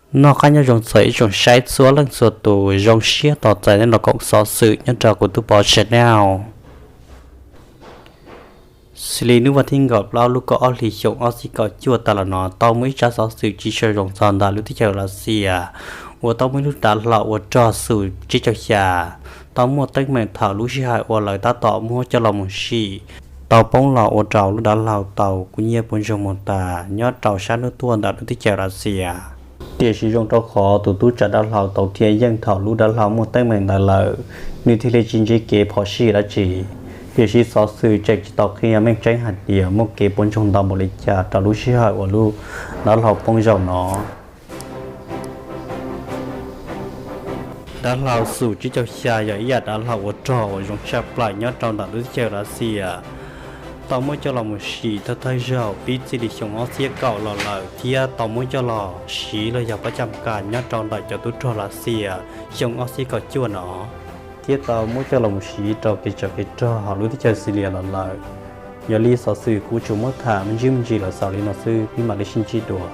Noj qab nyob zoo txog ib tsoom saib txhua leej txhua tus, zoo siab tos txais nej los koom xov xwm nyob rau kuv tub pov channel. Xws li hnub vas thib kaum plaub lub kaum ob hlis xyoo ob txhiab kaum cuaj tas los no tau muaj ib tsab xov xwm tsis tshua zoo txog ntawm lub teb chaws Lav Xias uas tau muaj ib lub dav hlau ua rog xum tsib caug xya tau muaj teeb meem thaum lub sij hawm uas lawv tab tom muab coj los mus sim tau poob los ua rau lub dav hlau tau kub nyiab puas ntsoog mus tas nyob rau sab hnub tuaj ntawm lub teb chaws Lav Xias. Tiam sis zoo rau qhov tus tub tsav dav hlau tau thiaj yeej thaum lub dav hlau muaj teeb meem ntawd lawm, nws thiaj li tsis ntsib kev phom sij dab tsi. Tiam sis xov xwm tseem tsis tau qhia meej tseeb hais tias muaj kev puas ntsoog ntau npaum li cas rau lub sij hawm uas lub dav hlau poob zaum no. Dav hlau xum tsib caug xya yog ib yam dav hlau ua rog uas zoo tshaj plaws nyob rau ntawm lub teb chaws Lav Xias, tau muab coj los mus sim thawj thawj zaug pib txij li xyoo ob txhiab kaum los lawm thiab tau muab coj los siv los yog pab cam kas nyob rau ntawm cov tub rog Lav Xias xyoo ob txhiab kaum cuaj no, thiab tau muab coj los mus siv rau kev tsov kev rog hauv lub teb chaws Xilias los lawm. Yog li xov xwm kuv tsuas muab tham me ntsis me ntsis los xaus li no xwb, peb mam li sib ntsib dua.